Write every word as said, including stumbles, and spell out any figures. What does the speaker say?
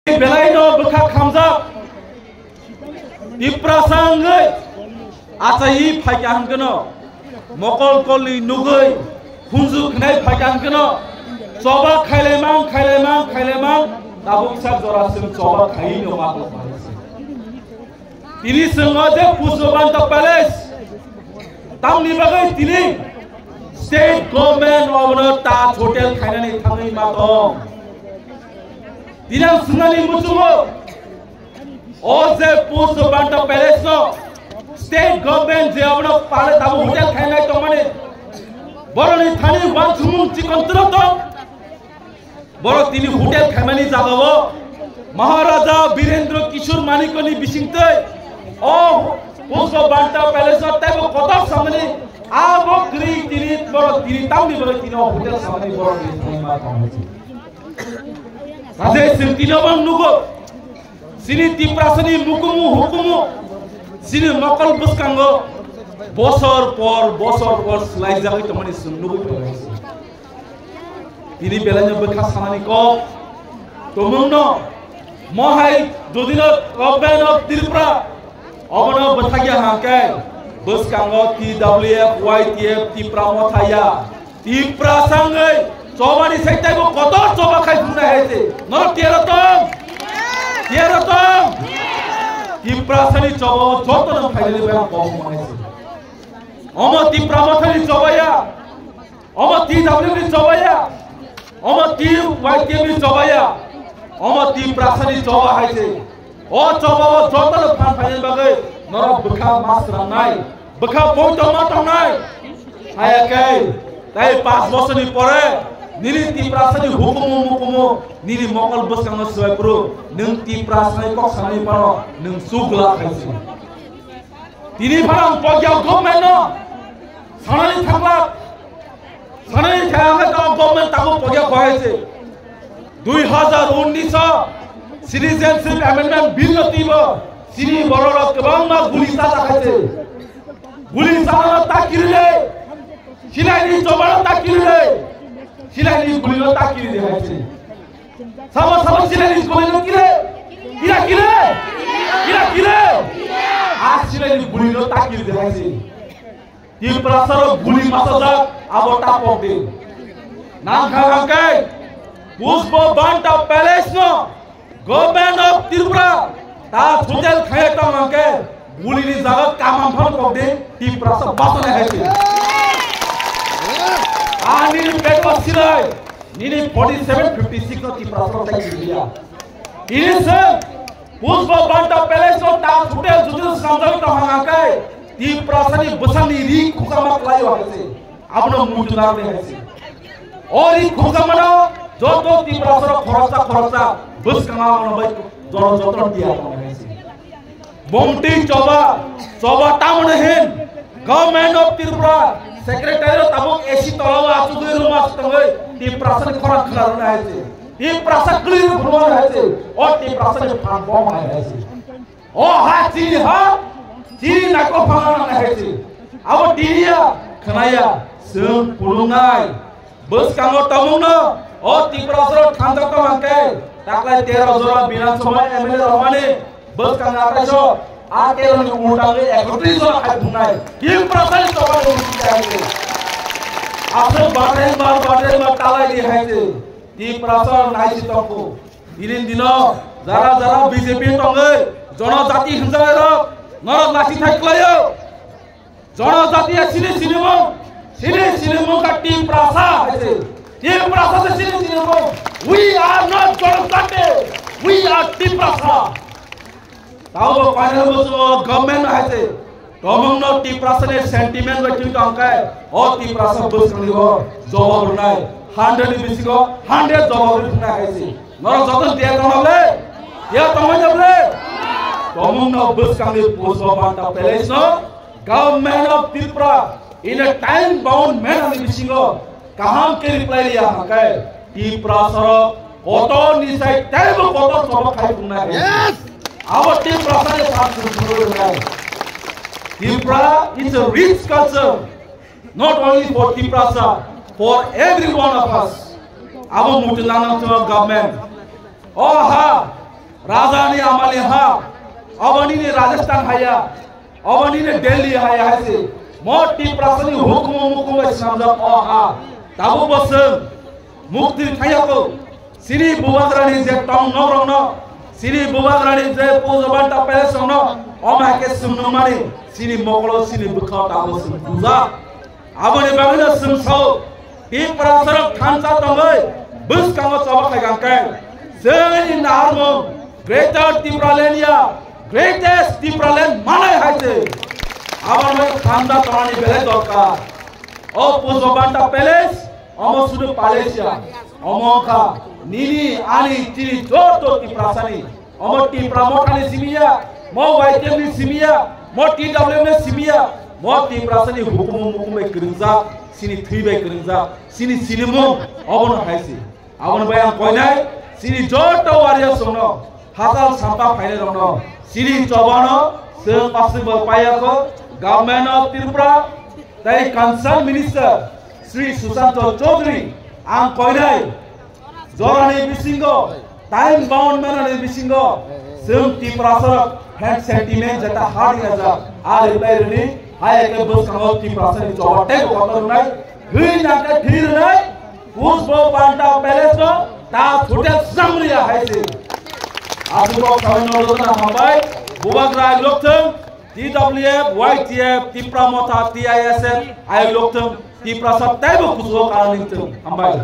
Belaino bwkha khamjak Tiprasa wngwi achaiwi phaikha hwnkhe no, mokol kolni nugwi khunju khnai phaikha hwnkhe no, choba khailaimang, khailaimang, khailaimang, tabuk sak jora chwng choba khaiwi no ma tong phai se. Tini chwng o je Pushpabanta Palace, tamni bagwi tini state government obono Taj Hotel khainani thangwi ma tong. Tini ang swngnani muchungo, o je Pushpabanta Palace no state government je obono pale tabuk hotel khainai tongmani, boroni thani wansukmung chikon twrwk tong. Borok tini hotel khaimani jagao Maharaja Birendra Kishore Manikni bisingtwi o Pushpabanta Palace o teibo kotor samani abo kwrwi tini borok tini tamni borok tini o hotel samani borok tini thangwi ma tong hai se. Kaje chwng tini obo nugo chini Tiprasani mukumu hukumu chini mokol bwskango bosor por bosor por swlaijagwi tongmani chwng nugwi tongo. Tini belaino bwkha sanani kok tongmungno mohai jodino Government of Tripura obono bwthakya hangkhe bwskango T W F, Y T F, Tipra mothaya, Tiprasa wngwi chobani sai taibo kotor choba khai phungnai hai se. Norok tiyaro tong? Tiyaro tong? Tiprasani choba o jotono phainani bai ang kok manai se. Omo Tipra mothani chobaya. Omo T W ni chobaya, omo T Y T ni chobaya, omo Tiprasani choba hai se. O choba o jotono phan phainani bagwi norok bwkha ma srangnai, bwkha poito ma tongnai. Haya khe, tai panch bosorni pore nini Tiprasani hukumu mukumu nini mokol bwskango swbai phuru nwng Tiprasani kok sanani phano nwng chugla khai se. Tini phano ang pogya government no sanani thangla. Sanai kha hwnkhe tamo government tabuk pogya kho hai se. Dui hazar unnish o Citizenship Amendment Bill no twibo chini borok rok kwbangma guli chajak hai se. Guli chajak no ta kiri le. Silai ni choba no ta kiri le. Silai ni guli no ta kiri le hai se. Sabo sabo silai ni guli no kire. Kira kire. Kira kire. A silai ni guli no ta kiri le hai se. Tiprasarok guli masajak abo tapok di. Nangkha hangkai Pushpabanta Palace no Government of Tripura ta hotel khaya tong hangke guli ni jaga kamam phang kok di Tiprasa basane hai di. Ani peto silai nini forty seven fifty six no Tiprasarok tai kiriya. Ini se Pushpabanta Palace no ta hotel jodi sanjak tong hangkai Tiprasani bwsani ri khukama khlai o hai se. Abono muitu narwknai hai se. O ri khukamano joto Tiprasarok khoroksa khoroksa bwskango abono bai jono jotono tiya tongnai hai se. Bomtwi choba, choba tamoni hin Government of Tripura Secretary o tabuk A C tolao achugwi ruma se tongwi Tiprasani khorang khna rwna hai se. Tiprasa kwlwi rw phuru hai se. O Tiprasani phan bom hai se. O ha chini ha, chini nako phang nang hai se. Abo tiniya khnaya chwng phunuknai. Bwskango tongmungno o Tiprasarok thansa tong hangke taklai tero jora Bidhan Sabha M L A romani bwskango ataiso a tero ni ultangwi ekotris jora khai phungnai. Tiprasani choba ni ultang hai se. Aswk badre mar badre mar talai di hai se. Tiprasa nai si tongkhu. Tini dino jara jara B J P tongwi jonojati hinjairok norok lasi thai klaio. Jonojati ya sini sini mung, sini sini mung ka Tiprasa hai se. Tiprasa se sini sini mung. We are not Jonojati, we are Tiprasa. Tao bo final musugo government hai se. Tomong no Tiprasa ni sentiment bai twi tong kai. O Tiprasa bwskango jawab rwnai. Hundred ni bisingo hundred jawab rwnai hai se. Norok joto dia tong le? Dia tong le? Tomong no bwskangni Pushpabanta Palace no Government of Tripura in a time bound manner ni bisingo kaham khe reply riya hwnkhe Tiprasarok kotor ni sai teibo kotor choba khai phungnai. Yes! Abo Tiprasani phan phungnai. Tripura is a rich culture, not only for Tiprasa, for every one of us. Abo muitu nang nang chwng government. O ha, Raja ni amani ha, obo nini Rajasthan haya, obo nini Delhi haya hai se. Mo Tiprasani hukumu mukumu bai swnamjak o ha. Tabuk bo chwng mukti thayako. Chini bubagrani je tong nok rokno, chini bubagrani je pujo banta palace rokno, omo hai khe chwng nukmani, chini mokolo, chini bwkhao tabuk chwng bujak. Aboni bagwino chwng sao, Tiprasarok thansa tongwi bwskango choba khai kang khe, chwngni naharmung Greater Tipraland ya, Greatest Tipraland manai hai se. Aboni bagwi thansa tongnani belai dorkar. O pujo banta palace, omo sudu palace ya, omo wngkha nini, ani, chini joto Tiprasani. Omo Tipra Mothani simi ya, mo Y T F ni simi ya, mo T W F ni simi ya, mo Tiprasani hukumu mukumu bai kwrwngjak, chini thwi bai kwrwngjak, chini sinimung obono hai se. Aboni bai ang koinai, chini joto warriors rokno, hachal sampa phainai rokno, chini chobano chwng aswk bo paiyakho, Government of Tripura tei Concerned Minister Shri Sushanta Chaudhary ang koinai, jorani bisingo, time bound manani bisingo, chwng Tiprasarok hand sentiment jeta hard ya jak, a reply rini, hai khe bwskango Tiprasani choba tei kotor rwnai, hwi nang khe thwi rwnai, pujo banta palace no ta hotel samriya hai se. Aswk bo khaui no rwna hambai, bubagra ai lokthwng, T W F, Y T F, Tipra Motha, T I S F, ai lokthwng, Tiprasa teibo kuchugo kana ningthwng. Hambai.